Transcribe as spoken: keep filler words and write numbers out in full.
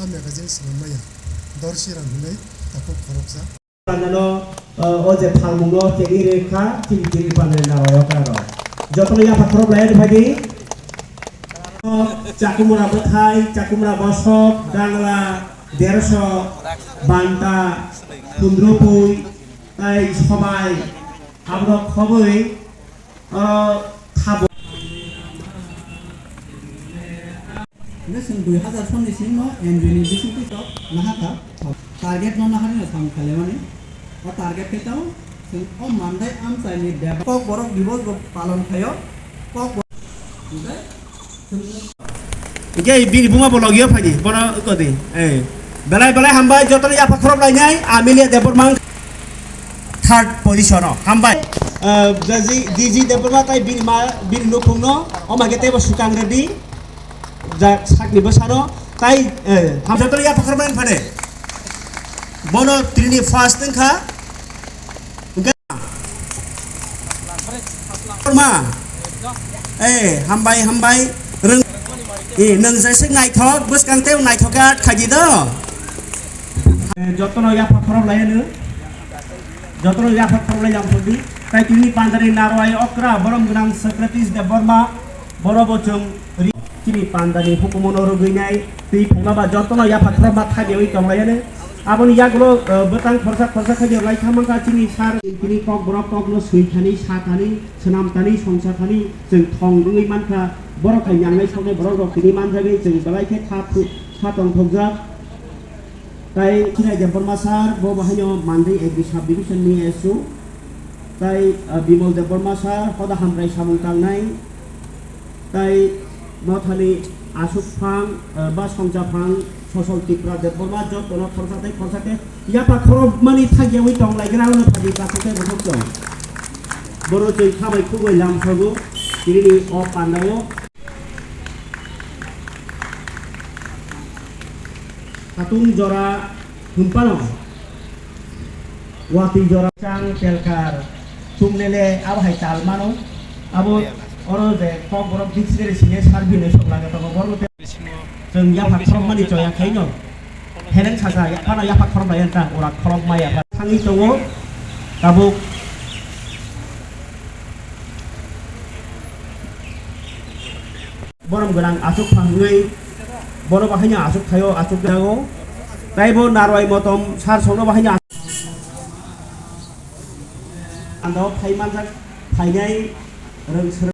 Magazine swnam maya, Dorsi Rang hwnwi takhuk khoroksa. Pandano, o je phalmungno chengwi rwkha, chini tini pandani narwai okra rok. Jotono yapha khorok lai phai di. Chakumra bwthai, chakumra bosok, dangla, derso, banta, kundrupui, tai sobai, aborok khoboi, o, thabo. Hingke chwng dui hazar sonni singmo N G O ni bisingtwi tok nahaka target no naharino samung khaimani. O target khe tamo chwng o mandai amchaini bebak kokborok divos bo palon khaio. Kokborok hingke chwng Hingke bini buma bo logio phaidi, bono wngkha di. Eh, belai belai hambai, jotono yapha khorok lainai, Amelia Debbarma third position o. Hambai. Eh, D G, D G Debbarma tai bini ma, bini nukhungno, o mage teibo swkang rwdi, ja sakni bwsano, tai, eh, ham jotono yapha khorok lainai phade. Bono trini first wngkha. Korma. Eh, hambai, hambai. Rwng-, eh, nwng jeswk naithok, bwskang tei naithok khe at khaidi do. Eh, jotono yapha khorok lai ano. Jotono yapha khorok lai yang phodi. Tai tini pandari narwai okra, borom gwnang Socrates Debbarma. Boro bo chwng ri-, chini pandani hukumono rwgwinai twi phaima ba jotono yapha khorokma thabiyawi tonglaiyano. Aboni yagulo, eh, bwtang khorsa khorsa khe lai thangmangkha chini sar. Tini kokborok kokno swi thani, sa thani, swnam thani, songsa thani, chwng thong wngwi mankha. Borok hai yangnai soknai borok rok tini manjagwi chwng belai khe kha thu-, kha tongthokjak. Tai Chinai Debbarma sir, bo bahaino Mandai Agri Subdivision ni S O. Tai, ah, Bimal Debbarma sir, hoda hamkrai samung tangnai. Tai Mothani Asuk Phang, ah, ba Songcha Phang, Sosol Tipra Debbarma, jotono khorsa tei khorsa khe yapha khorokmani thagyawi tong lai gra wngwi phaidi, kathok tei bothok tong. Boro chwng khabai khugoi lamsogo, tini o pandao. Khatung jora hwnphano watwi jora chang telkar chungnele abo hai tal mano. Abo oro je kokborok dictionary sine survey ni sok lage tongo, borok te chwng yapha khorokmani choya khaino. Heleng sasa phano yapha khorok lai wngkha, ora khorok ma yapha thangwi tongo tabuk. Borom gwnang aswk phangwi, bono bahaino aswk thaio, aswk jago. Taibo narwai motom sar songno bahaino aswk. Andao phai manjak, phainai rwng swrwng.